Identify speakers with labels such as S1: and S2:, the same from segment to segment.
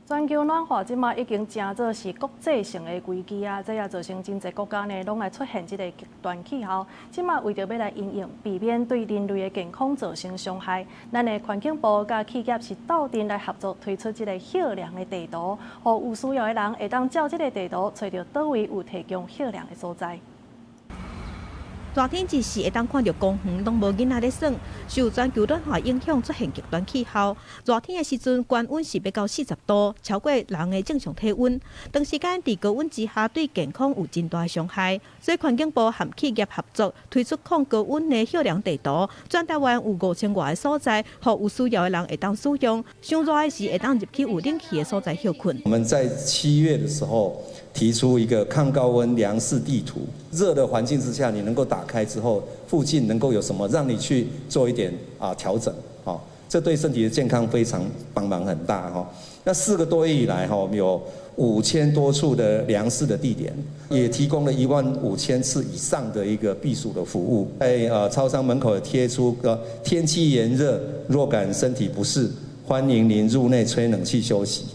S1: 全球暖化這馬已經成做是國際性的危機啊！這也造成真濟國家呢，攏會出現這个極端氣候。這馬為著欲來因應，避免對人類的健康造成傷害，咱的環境部佮企業是鬥陣來合作推出這个歇涼的地圖，予有需要的人會當照這个地圖，揣著佗位有提供歇涼的所在。
S2: 熱天之時會當看著公園攏無囡仔咧耍，受全球暖化影響出現極端氣候。熱天的時陣，高溫是欲到40度，超過人的正常體溫。長時間佇高溫之下，對健康有真大的傷害。所以環境部和企業合作推出抗高溫的歇涼地圖，全台灣有5000外个所在，予有需要的人會當使用。傷熱的時會當入去有冷氣的所在歇睏。
S3: 我們在7月的時候提出一個抗高溫涼室地圖，熱的環境之下，你能夠打開之後，附近能夠有什麼讓你去做一點調整，哦，這對身體的健康非常幫忙很大哈。那4個多月以來哈，我們有5000多處的涼室的地點，也提供了1.5萬次以上的一個避暑的服務。在超商門口貼出個天氣炎熱，若感身體不適，歡迎您入內吹冷氣休息。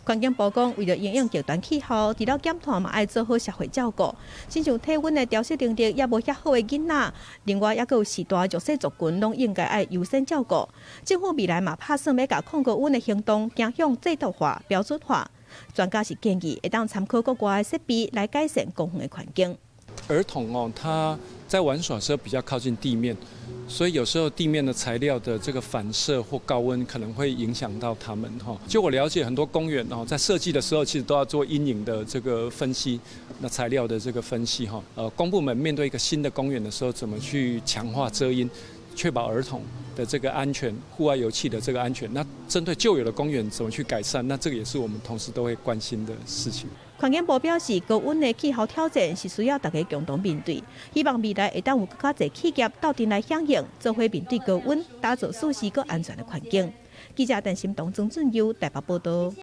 S2: 環境部講，為著因應極端氣候，除了減碳嘛，愛做好社會照顧。親像體溫的調適能力猶無遐好的囡仔，另外猶閣有序大弱勢族群，攏應該愛優先照顧。政府未來嘛拍算欲共抗高溫的行動走向制度化、標準化。專家是建議會當參考國外的設備來改善公園的環境。
S4: 兒童哦，他在玩耍的時候比較靠近地面，所以有時候地面的材料的這個反射或高溫可能會影響到他們哈。就我了解，很多公園哦，在設計的時候其實都要做陰影的這個分析，那材料的這個分析哈。公部門面對一個新的公園的時候，怎麼去強化遮陰，確保兒童的這個安全，戶外遊憩的這個安全。那針對舊有的公園怎麼去改善？那這個也是我們同時都會關心的事情。
S2: 環境部表示，高溫的氣候挑戰是需要大家共同面對，希望未來會當有閣較濟企業鬥陣來響應，做伙面對高溫，打造舒適閣安全的環境。記者陳心東、曾俊優台北報導。